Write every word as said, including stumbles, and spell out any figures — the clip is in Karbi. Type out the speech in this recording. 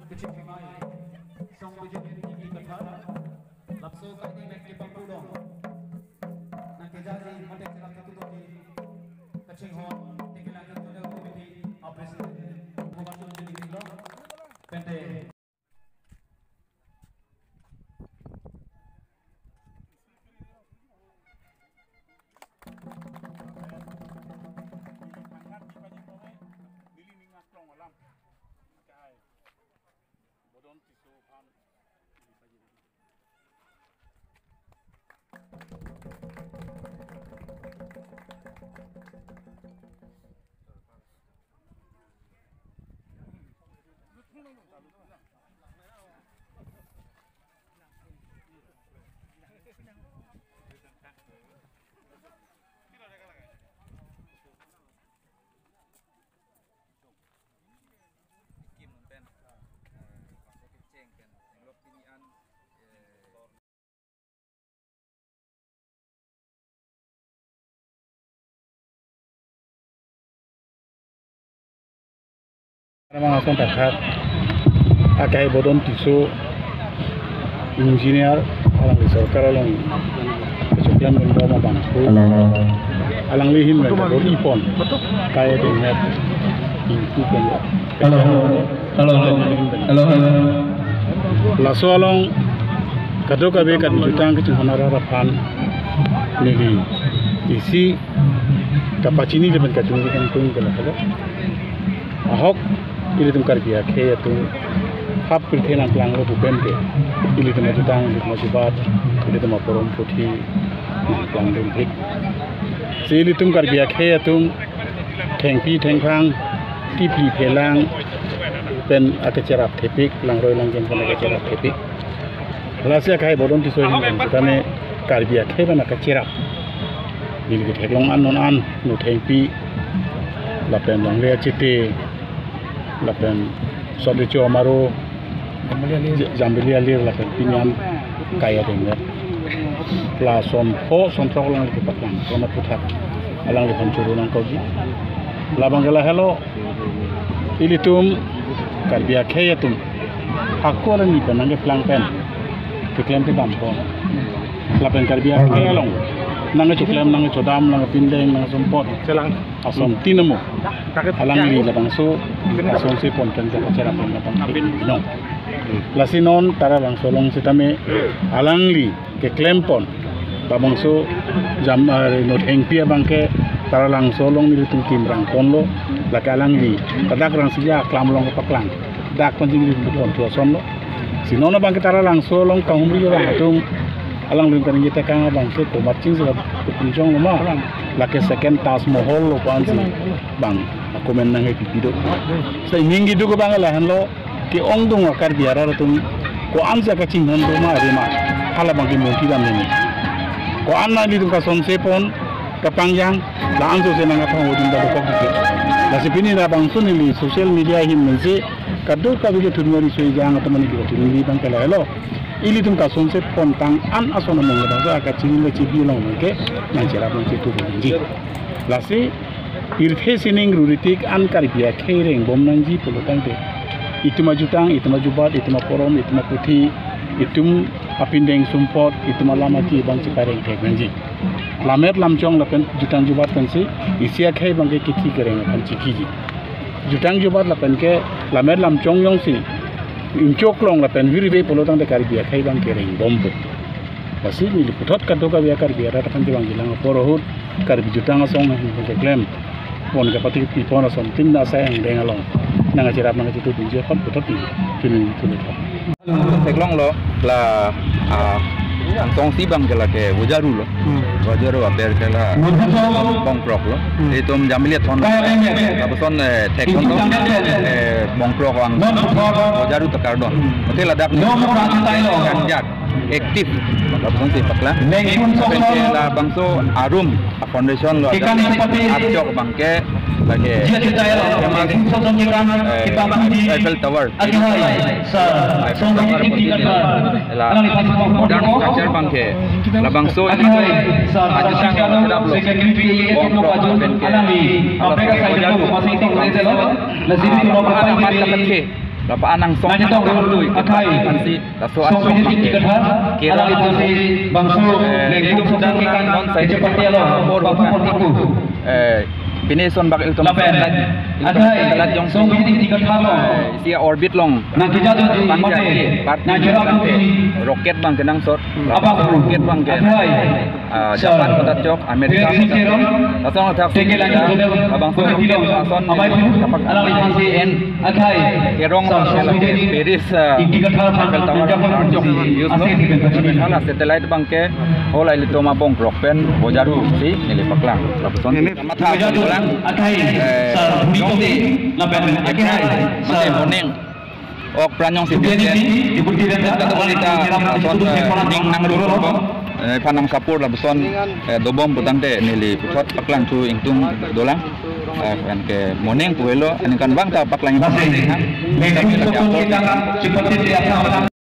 Kachimai, song bujin tinggi kathar, lapso kaini mek kipang pudong. Nang kejaji mate cherap ketu doki, kachinghon, tinggi langit tu jauh bidi, apres, bukan tu jadi lo, pente. Kim pen, eh, Bangso Kipcheng pen, Tenglok Pini an, eh, Ramang ason takhat, akai Bodon Tisso, engineer, alangli sorkar along kachoklam dun bom abang. Hello. Alangli hin rai bor ipon. Kaya dengmet. Ingku pen. Hello. Hello. Hello, hello. Laso along kadokave karjutang kachinghon arat aphan neli isi kapachini jepen kachung jepen tung kela kela. Ahok ilitum Karbi akhei atum hap pirthe nangklanglo pu pen ke ilitum ajutang, ilitum ajubat, ilitum aporom puthi nangklang dun thik. Si ilitum Karbi akhei atum thengpi thengphang, tipli phelang pen akacherap thepik, langroi langjen pen akacherap thepik. Lasi akai Bodon Tisso hin pen setame Karbi akhei pen akacherap. Neli ketheklong an non an, no thengpi, lapen longle achete, lapen sot le cho amaro, Jambili alir, lapen pini an kaya dengmet. La son pho, son throk alangli kepaklang, kona puthak alangliphan choro nangkokji. Labang ke lahelo, ilitum Karbi akhei atum hako alangli pen nangkeplang pen keklem kedam pon. Lapen Karbi akhei along nangkechoklem, nangkechodam, nangkepindeng, nangkesumpot, chelang ason tinamo. Alangli labangso asonse pon pen kacherap pen labang non. Lasi non Taralangso along setame alangli keklem pon. Labangso jam, eh, no thengpi abang ke Taralangso along nelitum kimrang ponlo. Lake alangli ladak Rangsija aklam along kepaklang. Dak penjing nelitum pon thu asonlo. Si non abang ke Taralangso along kahumri abang atum alanglitum kaningje tekang abang ke komat ching se kepunchong lo ma. Lake second Taj Mahal lo ko-an si bang akomen nangkepi do. Sa ining kedo abang lahenlo, ke-ongdung a-Karbi arat atum ko-an si kachinghon do ma, are ma, halabang ke monti dam nini. Ko-an nanglitum kasonse pon kapangjang, la-an sose nangkapangho dun ta dokok dike. Lasi pini labangso neli social media ahin mense kadokave kethurmari soi jang atum ani kethurmari abang ke lahelo. Ilitum kasonse pon tang an ason among labangso akachini le chibi along ke nangcherap nangchetu nangji. Lasi pirthe sining ruritik an Karbi akhei rengbom nangji pulo tangte, itum ajutang, itum ajubat, itum aporom, itum aputhi, itum apindeng sumpot, itum alam ati abang chepareng thek nangji. Lammet lamchong lapen jutang jubat pensi isi akhei abang ke kithi kereng aphan chikiji. Jutang jubat lapen ke lammet lamchong jongsi ingchoklong lapen virve pulo tangte Karbi akhei abang ke rengbompo. Lasi neli puthot kadokave a-Karbi arat aphan kevang jilang apor ahut Karbi jutang asong nangkeklem pon kapathe pipon ason tin asai angdeng along nangkacherap nangkachetu dunji aphan puthot neli tunin tunin. Theklonglo la, ah, angsong si abang ke lake Bojaru lo. Hmm. Bojaru aber ke la Bojaru. Bongkrok lo. Hmm. Itum Jambili athon. Kaya lengket. Lapuson, eh, theklonglo. Itum Jambili. Eh, Bongkrok angsong. Non Bojaru. Bojaru ta kardom. Hmm. Mate ladak. Non Bojaru tailo. Kanjak. Active. Lapuson si paklang. Nengkun. Lapen ke sosol. Labangso arum. Foundation lo. Ikan isi pati. Archok abang ke lake. Dia kita ya, famous, sosok ikan, eh, kita pun di Eiffel Tower. Agi hai, sa, Eiffel Tower sosok ikan. La, alang di pasang modern structure abang ke. Labangso agi hai, sa, ajutang sosok ikan, sedap lo. Second beauty, bongkrok, baju, lapen ke. Alang di. Kalau mereka saya Bojaru. Masih itu, itu lo. Lasi itu lo. Amat dapat ke. Lapu-an angsong, nangchetong atum lui akhai, aphansi laso song atum minute abangke. Tiga thar, kerong alangliphansi bangso, eh, lengkung ledum song dang song kan non sai kechepate alo, bor bor bor bor. Eh, pini son bak ilitum lapen satellite, ilitum akhai, satellite jongsi, song minute tiga thar lo. Eh, isi orbit along. Nangkejadonji bang mate, jadi, party nangcherap tangte, rocket abangke nangsot. Abang rocket abangke, akhai, ah, Japan sir, kodak chok, America kodak chok. Lasong athak si, teke lanjut, abang sir, rocket ason, amai phu, kapak alangliphansi en, akhai, kerong sir, abangke, song minute Paris, ah, tiga thar Eiffel Tower, kapak chok, use lo. Ase tiga thar. Lapen hala satellite abangke, hala ilitum abong krok pen bojar thusi neli paklang. Lapuson. Ini matha bojar thu, bolang. Akhai, eh, sir, jongsi, lapen akhai, mate sir, moning. Ok, pran jongsi, Deputy President, Deputy President, Deputy President, lason, eh, ning nangrurbom, eh, phan nangsapor lapuson, eh, dobom pu tangte neli puthot paklang thu ingtung dolang. Eh, anke moning pu helo, aningkanvang ta paklang. Masih, lengkung song song kita seperti di atas.